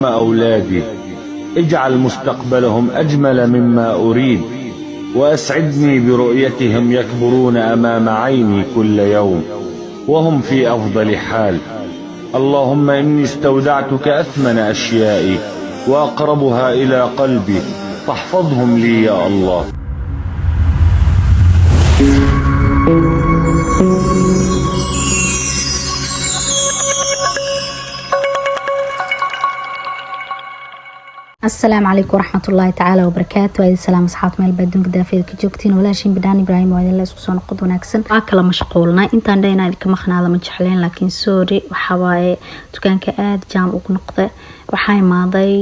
أولادي، اجعل مستقبلهم أجمل مما أريد، وأسعدني برؤيتهم يكبرون أمام عيني كل يوم وهم في أفضل حال. اللهم إني استودعتك أثمن أشيائي وأقربها إلى قلبي، فاحفظهم لي يا الله. Asalaamu calaykum waraxmatullaahi tacaala wabarakaatu. Waa salaam asxaabta meel baa adduunka daafeeda ka joogtiin. Walaashiin Bidhaan Ibraahim waa idinla isku soo noqod wanaagsan. Waa kala mashquulnay intaan dha inaa idinka maqnaada ma jecleen, laakiin sorry, waxaa waaye dukaanka aada jaam ugu noqda. Waxaa imaaday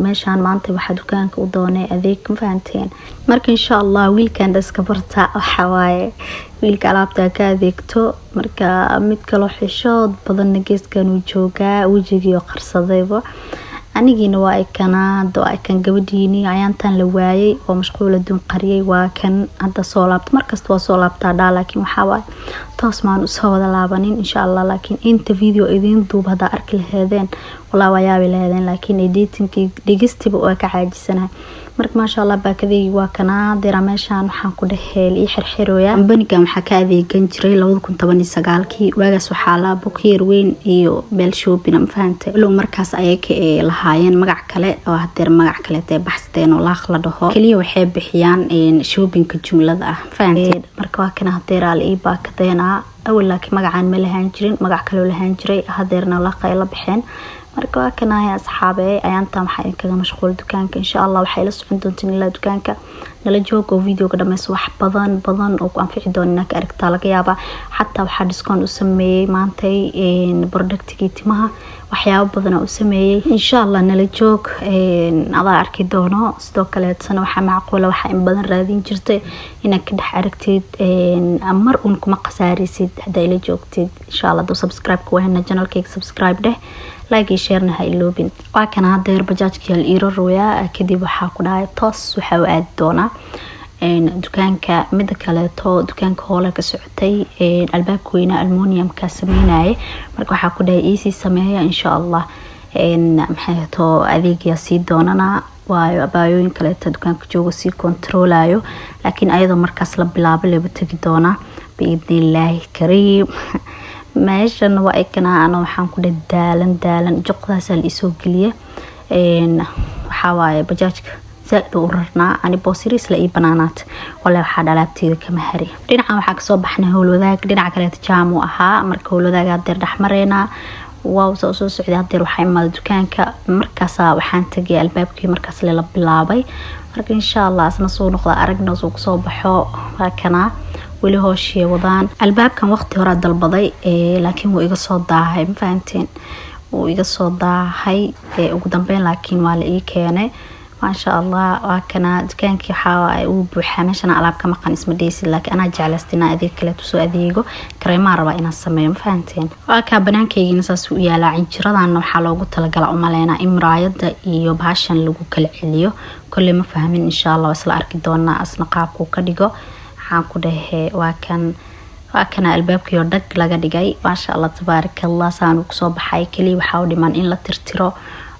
meeshaan maanta, waxaa dukaanka u doonay adeeg, ma fahanteen? Marka insha Allah wiilkan dhaska barta, waxaa waaye wiilka alaabta ka adeegto. Marka mid kaloo xishood badanna geeskan uu joogaa, wejigii oo qarsadayba. Anigiina waa ikanaa hadda, waa ikan gabadhiini ayaantan la waayay oo mashquul aduun qariyay. Waa kan hadda soo laabta. Markasta waa soo laabtaa dhaa, laakiin waxaa waaye toos maan usoo wada laabanin insha Allah. Laakiin inta video idiin duub haddaa arki laheedeen, walaa waa yaabi laheedeen, laakiin editingkii dhigistiba waa ka caajisanahay. Marka maasha Allah, baakadeygi waa kanaa dira. Meeshaan waxaan ku dheheel ii xirxirooya. Banigan waxaa ka adeegan jiray 2019-kii. Waagaas waxaa laa bukyar weyn iyo beel shopping, ma fahantay? Walow markaas ayaga ee lahaayeen magac kale oo hadeer magac kaleeta baxsateen oo Laaq la dhaho. Kaliya waxay bixiyaan shoppingka jumlada ah, ma fahantay? Marka waa kana hadeeraa la ii baakadeenaa. Awal laakiin magacaan ma lahaan jirin, magac kaloo lahaan jiray, hadeerna Laaqa ay la baxeen. Marka waa kanahay asxaabe, ayaantan waxaa idinkaga mashquul dukaanka. Insha Allah waxay la socon doontiin ilaa dukaanka nala joog oo videoga dhameyso. Wax badan badan oo ku anfici doona inaa ka aragtaa laga yaabaa. Xataa waxaa discount u sameeyey maantay productigii timaha, waxyaabo badan u sameeyey. Insha Allah nala joog, adaa arki doono. Sidoo kaleetana waxaa macquula waxaa in badan raadin jirtay inaad ka dhex aragtid. Mar uun kuma khasaaraysid haddaa ila joogtid insha Allah. Haduu subscribe ku wahena channelkayga, subscribe dheh, like iyo sharena ha iloobin. Waa kana hadeer bajaajka iiro rooyaa. Kadib waxaa ku dhahay toos waxaa u aadi doonaa dukaanka. Mida kaleeto, dukaanka hoole ka socotay, albaabka weynaa aluminiumka sameynaya. Marka waxaa ku dhahay iisii sameeya insha Allah. Maxay to adeegyaa sii doonana, waayo abaayooyin kaleeto dukaanka jooga sii kontaroolayo, laakiin ayadoo markaas la bilaabo leba tegi doonaa biidnillaahi kariim. Meeshan waa ikanaa, ana waxaan ku dhahay daalan daalan, joqdaasaa la isoo geliya. Waxaa waaye bajaajka zaaid u rarnaa, ani boosiriis la ii banaanaat wale waxaa dhalaabteeda kama hari. Dhinacan waxaa kasoo baxnay Howlwadaag, dhinaca kaleeta jaam uu ahaa. Marka Howlwadaag hadeer dhexmareynaa, waaw, saa soo socday. Hadeer waxaa imaaday dukaanka, markaasaa waxaan tagay albaabkii markaas lela bilaabay. Marka insha Allah asna soo noqda, aragna soo kusoo baxo. Waa kanaa weli hooshii wadaan. Albaabkan waqti horaa dalbaday, laakiin wuu iga soo daahay, ma fahanteen? Wuu iga soo daahay ugu dambeyn, laakiin waa la ii keenay maasha Allah. Waa kana dukaankii, waxaa uu buuxaa. Meeshana alaab ka maqan isma dheysid, laakiin anaa jeclaystay inaan adeeg kale tusoo adeego. Kareemaa rabaa inaan sameeyo, ma fahanteen? Waa kaa banaankaygina saas u yaalaa. Cinjiradan waxaa loogu talagalaa umaleynaa in muraayada iyo bahashan lagu kala celiyo. Kolley ma fahmin, insha Allah waa isla arki doonaa asna qaabkuu ka dhigo. Waxaan ku dhahe waa kan, waa kana albaabkii oo dhag laga dhigay. Maasha Allah, tabaaraka Allah, saan uu kusoo baxay. Kaliya waxaa u dhiman in la tirtiro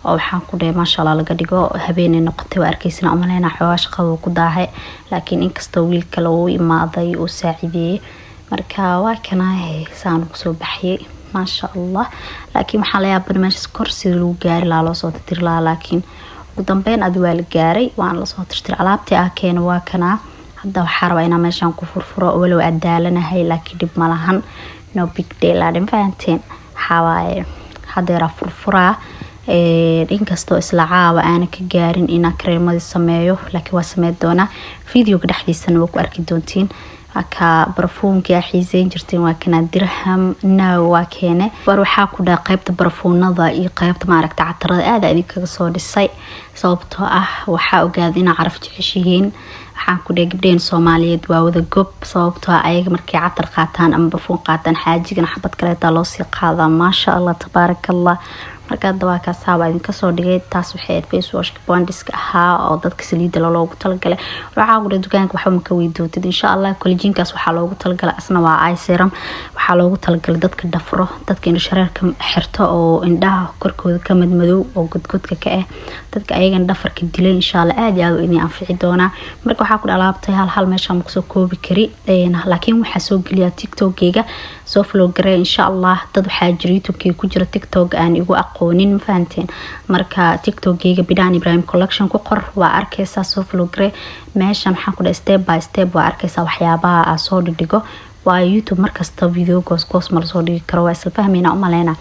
oo waxaan ku dhahay maasha Allah laga dhigo. Habeenay noqotay, waa arkaysana umaleyna. Xoogaa shaqada uu ku daahay, laakiin inkastoo wiil kale uu imaaday uu saacideeyey. Marka waa kana saan kusoo baxyay maasha Allah. Laakiin waxaa la yaabana meeshaas kor sida lagu gaari lahaa, loo soo tirtiri lahaa, laakiin ugu dambeyn adi waa la gaaray, waana lasoo tirtiray. Alaabtii ah keena waa kanaa. Hadda waxaa rabaa inaa meeshaan ku furfuro, walow adaalanahay, laakiin dhib ma lahan, no big deal adhin, fahanteen? Waxaa waaye hadeeraa furfuraa, inkastoo isla caawa aana ka gaarin inaan kareemadii sameeyo, laakiin waa sameyn doonaa. Videoga dhexdiisana waa ku arki doontiin. Waa barafuunkii aa xiiseyn jirteen, waa kanaa. Dirham now waa keene. War waxaa ku dhaha qeybta barafuunada iyo qeybta maaragta catarada aada idinkaga soo dhisay, sababtoo ah waxaa ogaaday inaa caraf jeceshihiin. Waxaan ku dhahay gabdhaheen Soomaaliyeed waa wada gob, sababtoo ah ayaga markay catar qaataan ama barfuun qaataan, xaajigana xabad kaleetaa loosii qaadaa. Maasha Allah, tabaaraka Allah. Marka hadda waa kaasaa, waa idinka soo dhigay. Taas waxay ahayd face washka Pondiska ahaa oo dadka saliidda loogu talagalay. Waxaa ku dukaanka waxba maka weydootid, insha Allah. Collagenkaas waxaa loogu talagalay, asna waa eye serum, waxaa loogu talagalay dadka dhafro, dadka indhashareerka xirto oo indhaha korkooda ka madmadow oo godgodka ka ah, dadka ayagan dhafarka dilay. Insha Allah aad iyo aad u idin anfici doonaa. Marka waxaa ku dhalaabtay hal hal meesha ma kusoo koobi kari, laakiin waxaa soo geliyaa TikTokgeyga, soo follow garee, insha Allah. Dad waxaa jira YouTubekeyga ku jira, TikTok aan igu aqoonin, ma fahanteen? Marka TikTokgeyga Bidhaan Ibrahim Collection ku qor, waa arkaysaa. Soo follow garee. Meesha maxaan ku dhahay, step by step waa arkaysaa waxyaabaha aa soo dhigdhigo, waayo YouTube markasta video goos goos ma lasoo dhigi karo. Waa isla fahmayna umaleyna.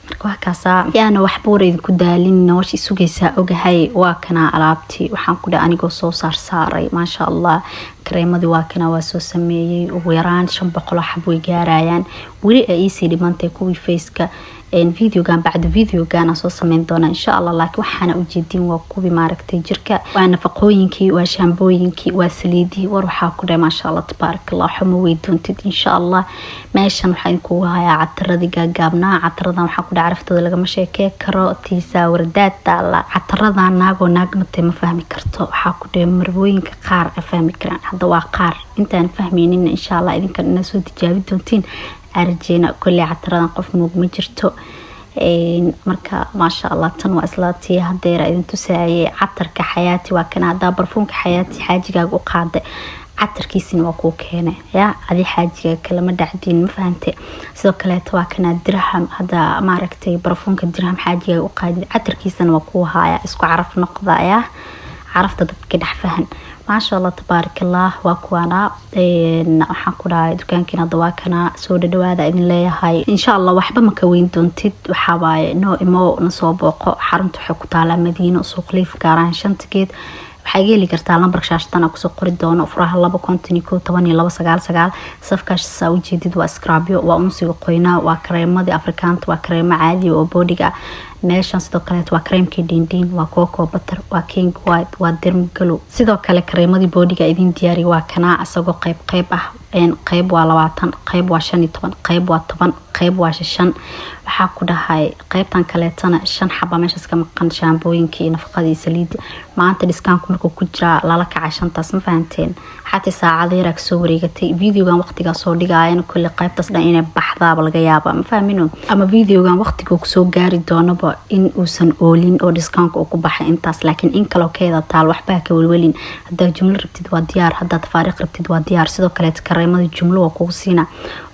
Marka waa kaasaa, yaana waxba war idinku daalin, nolosha isugaysaa ogahay. Waa kana alaabtii, waxaan ku dhahay anigoo soo saarsaaray, maasha Allah. Kareemadii waa kana, waa soo sameeyey, ugu yaraan 500 xab way gaarayaan. Weli ay iisii dhimantay kuwii faceka. Videogan bacda videogan aan soo sameyn doona, insha Allah. Laakiin waxaana ujeedin waa kuwii maaragtay jirka, waa nafaqooyinkii, waa shaambooyinkii, waa saliidihii. War waxaa ku dhahay, maasha Allah, tabaarak Allah, waxuma weydoontid, insha Allah. Meeshan waxaa idinkugu hayaa cataradii gaagaabnaa. Cataradan waxaa ku dhahay caraftooda lagama sheekey karo. Tiisaa wardaad taala cataradan, naagoo naag matay ma fahmi karto. Waxaa ku dhahay marwooyinka qaar a fahmi karaan, hadda waa qaar intaan fahmaynin. Insha Allah idinkan ina soo tijaabi doontiin arjeena. Kolley cataradan qof moog ma jirto. Marka maasha Allah, tan waa isla tii hadeera idin tusaayay. Catarka Xayaati waa kana. Hadaa barfuunka Xayaati xaajigaaga u qaaday, catarkiisina waa kuu keenay. Ya adi xaajiga kalama dhacdiin, ma fahante? Sidoo kaleeto waa kana Dirham. Hadda maaragtay barfuunka Dirham xaajigaaga u qaadid, catarkiisana waa kuu haaya. Isku caraf noqdaya, carafta dadka dhex fahan. Maasha Allah, tabaarak Allah. Waa kuwaana, waxaan ku dhahay dukaankiin hadda waa kana. Soo dhadhawaada idin leeyahay, insha Allah. Waxba maka weyn doontid, waxawaaye noo imo, nasoo booqo. Xarunta waxay ku taalaa Madiino, Suuqliif, gaaraan Shanta Geed. Waxaa iga heli kartaa lambarka shaashadan kusoo qori doono, furaha 251 12 99. Safkaas saa ujeedid waa scrubyo, waa unsiga qoynaa, waa kareemadii Afrikaanta, waa kareemo caadiga oo bodyga. Meeshan sidoo kaleet waa kareemkii Dhiindhiin, waa cocoa butter, waa King White, waa Dermgalo. Sidoo kale kareemadii bodyga idin diyaariya waa kanaa, isagoo qeyb qeyb ah. Qeyb waa 20, qeyb waa 15, qeyb waa 10, qeyb waa shan. Waxaa ku dhahay qeybtan kaleetana shan xaba meeshaas ka maqan, shaambooyinkii iyo nafaqadii, saliida. Maanta discountku markuu ku jiraa lala kacay shantaas, ma fahanteen? Xataa saacada yaraa kasoo wareegatay videogan waqtigaa soo dhigaayan. Kolle qeybtaas dhan inay baxdaaba laga yaaba, ma fahmino? Ama videogan waqtiga kusoo gaari doonaba in uusan oolin oo discountka uu ku baxay intaas, laakiin in kaloo keeda taal. Waxbaa ka welwelin. Haddaad jumlo rabtid waa diyaar, haddaad tafaariiq rabtid waa diyaar. Sidoo kaleeto kareemada jumlo waa kugu siina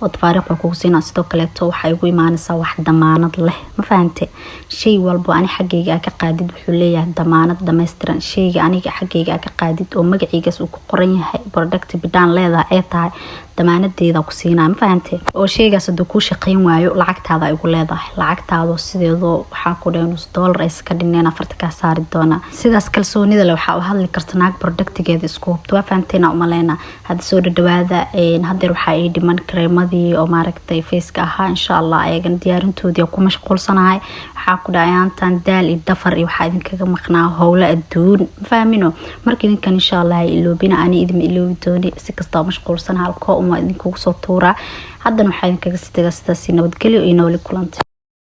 oo tafaariiq waa kugu siina. Sidoo kaleeto waxay ugu imaanaysaa wax damaanad leh, ma fahante? Shay walbo ani xaggayga aa ka qaadid wuxuu leeyahay damaanad dhammaystiran. Shayga aniga xaggayga aa ka qaadid oo magaciigaas uu ku qoran yahay, product Bidhaan leedahay ee tahay, damaanadeeda ku siinaa, ma fahante? Oo shaygaas hadduu kuu shaqayn waayo, lacagtaada igu leedahay. Lacagtaado sideedoo waxaa ku dhahay nus dollar aysa ka dhineen afarta kaa saari doonaa. Sidaas kalsoonida le waxaa u hadli karta naag productigeeda isku hubto. Waa fahanteena umaleyna. Hadda soo dhadhawaada. Hadeer waxaa ii dhiman kareemadii oo maaragtay faceka ahaa, insha Allah ayagan diyaarintoodii ku mashquulsanahay. Waxaa ku dhahay aantan daal iyo dafar iyo waxaa idinkaga maqnaa howlo adduun, ma fahmino? Marka idinkan insha Allah iloobina, ani idima iloobi dooni. Si kastaba mashquulsan halkoo uma idinkugu soo tuuraa. Haddana waxaa idinkaga sii tagaa sidaasi nabadgelyo iyo nooli kulantay.